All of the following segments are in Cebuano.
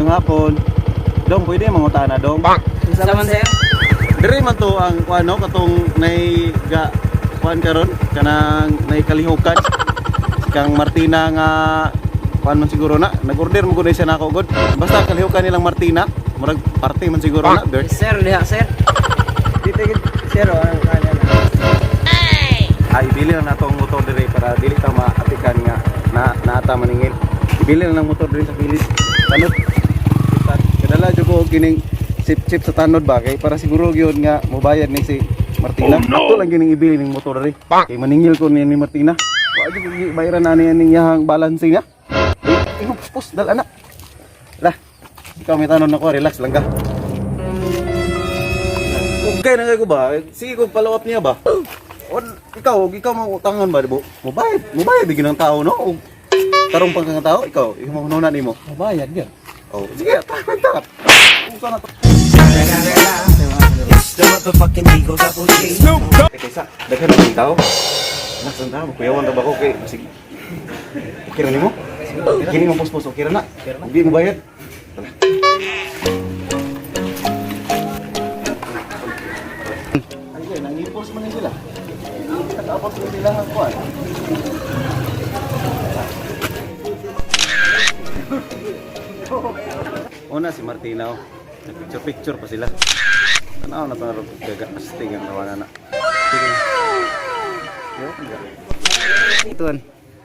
Mayong hapon. Dong, pwede mangutana dong. Unsa man, sir? Diri man to ang kuano katong nay ga kuan karon kanang nay kalihukan. Si Kang Martina nga kuan man siguro na nag-order mo gud siya nako gud. Basta kalihukan nilang Martina, murag parte man siguro na. Bert. Sir, diha sir. Dito gid sir oh, ang kanya na. Ah, ibili lang nato ang motor diri para dili ta maapikan nga na naata maningil. Ibili lang ng motor diri sa pilis. Tanod. Kadala jud ko og kining chip-chip sa tanod ba kay para siguro gyud nga mobayad ni si Martina. Oh, no! Ato lang gyud ning ibili ning motor diri. Kay maningil ko ni Martina. Wa jud ko bayaran na niya ning iyahang balancing niya. Eh, imo pus dal anak. Lah, ikaw may tanod nako, relax lang ka. Okay na kayo ko ba? Sige ko follow up niya ba? O, ikaw, ikaw mga utangan ba, di ba? Mubayad, mubayad bigyan ng tao, no? O, tarong pang kang tao, ikaw, ikaw mahununa nimo. Mabayad gyud. Oh, sige, tama, tama. Usa na to. It's the motherfucking Eagle Double G. Eh, kaysa, daghan na tao. Anak, saan tao? Kuyawan na ba ko? Okay, sige. Okay ra nimo? Kini mo pospos, okay ra na. Hindi mo bayad. Tara. Ay, nangipos man ni sila. Nakaabot ko sila ang kuan. Una si Martina, oh. Picture-picture pa sila. Tanaw na tanaw gaga astig ang tawanan na. Sige. Yo, ga. Ituan.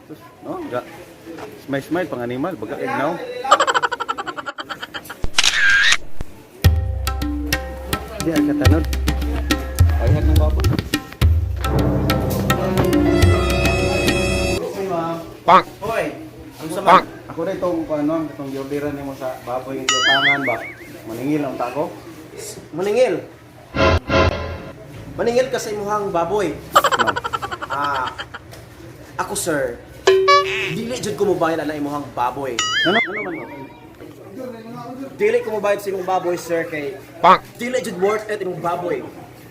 Sus, no, ga. Smile smile pang animal, baga ignaw. Di ay katanod. Ayhan ng baboy. Pak! Hoy, ang sama. Ako na itong ano, itong giorderan nimo sa baboy nga giutangan ba. Maningil ang tako. Maningil. Maningil ka sa imuhang baboy. Ma'am. Ah, ako sir, dili jud ko mobayad ana imuhang baboy. Ano ano man mo? Dili ko mobayad sa imong baboy sir kay Pak! dili jud worth it imong baboy.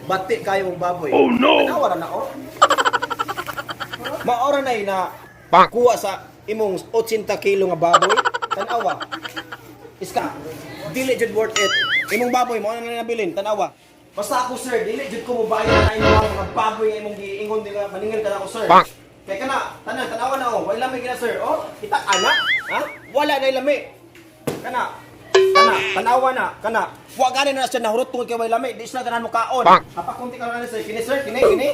Bati kayo imong baboy. Oh no. Tanawa ra na ko. Maora na na Pak! kuha sa imong 80 kilo nga baboy. Tanawa. Iska, dili jud worth it. Imong baboy mo na nabilin, tanawa. Basta ako sir, dili jud ko mobayad na imong mga baboy nga imong giingon nila, maningil ka na ako sir. Pak! Kay kana, tanan tanawa na oh, wala lami gina sir. Oh, kita ana, ha? Wala na lami. Kana. Kana, tanawa na, kana. Wa gani na siya nahurot tungod kay way lami, di siya ganahan mo kaon. Pak! Hapak kunti ka na sir, kini sir, kini kini.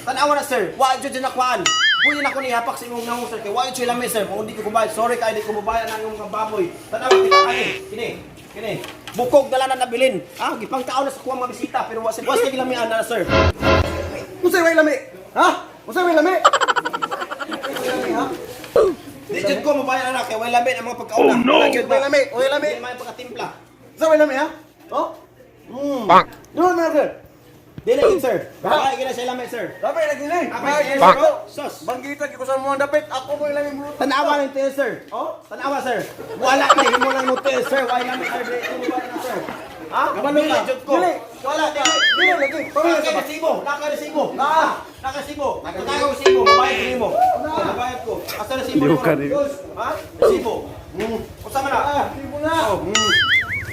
Tanawa na sir, wa jud na kuan. Pwede na ko ni hapak sa imong naong sir, kay wa jud siya lami sir, kung hindi ko kubayad, sorry kay di ko mobayad ang imong mga baboy. Tanawa kita kani, kini, kini. Bukog na lang na nabilin. Ah, gipangkaon na sa kuwang mga bisita pero wa sir, wa siya gilamian na sir. Unsay way lami? Ha? Unsay way lami? Di jud ko mobayad ana kay way lami ang mga pagkaon. Oh no. Way lami, way lami. Di may pagkatimpla. Unsay way lami ha? Oh? Pak! Ano na sir? Dili yun, sir. Baka gina siya lami sir. Dapat lagi ni. Apay, Pak! Sos. Banggitan ko sa mga dapit. Ako mo ilang imong Tanawa ng tiil, sir. Oh, tanawa, sir. Wala na himo lang mo tiil, sir. Wala na sir. Dili ko mobayad na, sir. Ha? Kabalo Dili ka. jud ko. Dili. Wala, dili. Dili lagi. Pamilya Naka ka ba? resibo, naka resibo. Naka resibo. Naka resibo, mabayad ko nimo. Mabayad ko. Asa resibo nimo? Ha? Resibo. Unsa man na? Resibo na.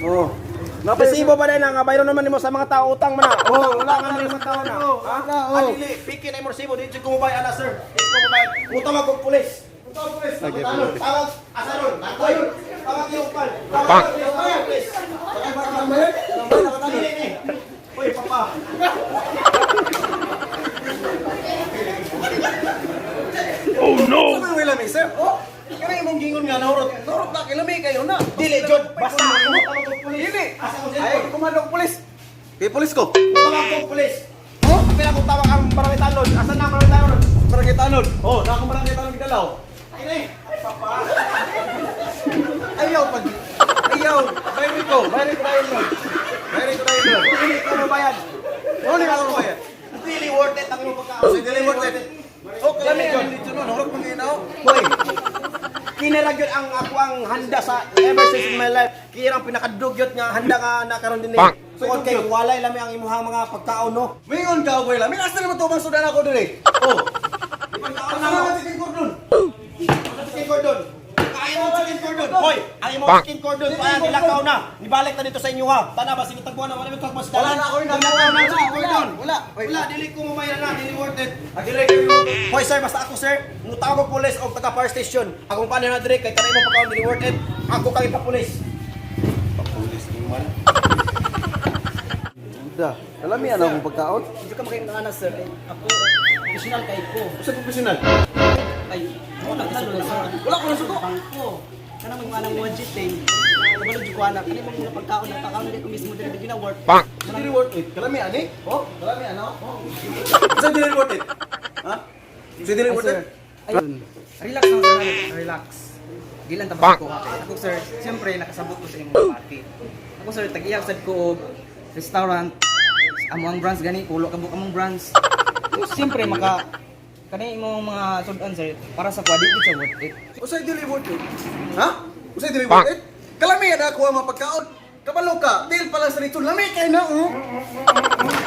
Oh. Resibo ba na nga bayro naman nimo sa mga tao utang man na. Oh, wala ka naman sa tao na. Ha? Wala, oh. Ah, dili, piki na imo resibo, dili jud ko mobayad ana, sir. Dili ko mobayad. Utang ko pulis. Utang pulis. Tawag asa ron? Tawag. Tawag yung pal. Pak! Tawag pulis. Dili ni. Uy, papa. Unsay way lami sir? Oh. Kani imong gingon nga nahurot. Nahurot na kay lami kayo na. Dili jud, basta ako tawag ko pulis. Dili. Asa ko Ay, kumalo pulis. Kay pulis ko. Tawag ko pulis. Oh, pila ko tawag ang barangay tanod. Asa na ang barangay tanod? Barangay Tanod. Oh, na akong barangay Tanod gidalaw. Ay, ay, papa. Ayaw pag ayaw. Bayri ko, bayri ko dayon nun. Bayri ko dayon nun. Dili ko mabayad. Ano ni ako bayad? Dili worth it ang imong pagkaon. Dili worth it. Oh, kalami yun. Dito nun, hurot man ginaw. Hoy. Kinarag yun ang ako ang handa sa ever since in my life. Kira ang pinakadugyot nga handa nga nakaroon din eh. Pak! Tungod kay walay lami ang imuhang mga pagkaon no. Mingon ka, boy. Lami asa naman tubang sudan ako dire. Oh. Pagkaon Asa na mo. naman si King Cordon? Sa chicken cordon. Kain mo chicken. cordon. Hoy, ang imong chicken cordon pa nilakaw na. Nibalik na dito sa inyo ha. Tana ba sinitagbuan na wala mi mas Wala na ako rin Nilakaw na ang chicken cordon. Wala. Wala, dili ko mamayra na, dili worth it. Dili. Hoy sir, basta ako sir, mutawag og pulis og taga fire station. Akong paano na dire kay kanay imong pagkaon dili worth it. Ako kang ipapulis. Papulis ni man. Da, kalami ana akong pagkaon. Hindi ka makain na sir. Ay, ako, professional kay ko. Usa professional. Ay, wala ka sir. Wala ko nasuko. Bangko. Kanang mga anang budget eh. Kabalo jud ko anak. Kani mong mga pagkaon na pagkaon na ko mismo dili gina work. Dili worth it. Kalami ani? Oh, kalami ana. Oh. Usa dili worth it. Ha? Usa dili worth it. Ay, relax lang sir, relax. Di lang tapos ko kay. Ako sir, siyempre nakasabot ko sa imong party. Ako sir, tag-iya sad ko og restaurant. Amo ang branch gani, pulo ka buok among branch. So, siyempre maka kani imong mga sudan sir para sa kwa di gid siya worth it. Usa dili worth it. Ha? Usa dili worth it? Kalami ana ako ang mga pagkaon. Kabalo ka, dil pa lang sa rito. Lami kay na oh.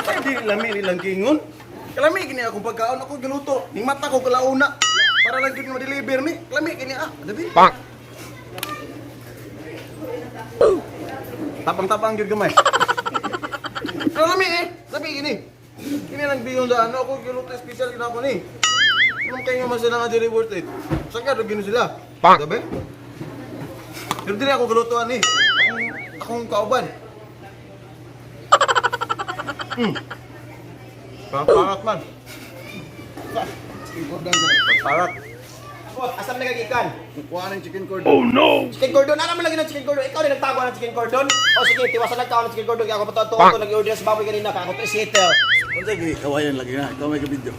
Usa dili lami nilang kingon. Kalami kini akong pagkaon ako giluto. Ning mata ko kalauna. Para lang gyud ma-deliver ni. Kalami kini ah. Dabi. Tapang-tapang gyud gamay. Pero lami eh. Lami kini. Kini lang biyong daan ako giluto special gina ako ni. Anong kayo nga man sila nga dili worth it? Saan ka gino sila? Gabi? Pero dili ako galutuan eh. Akong kauban. Parat man. Parat. Oh, asam na kagikan. Kuha ng chicken cordon. Chicken cordon, ano man lagi ng chicken cordon? Ikaw din nagtago ng chicken cordon? O sige, tiwasan nagtago ng chicken cordon. Kaya ako patuto ko nag-order sa baboy kanina. Kaya ako to settle. Unsa gi kawayan lagi na. Ikaw may ka video.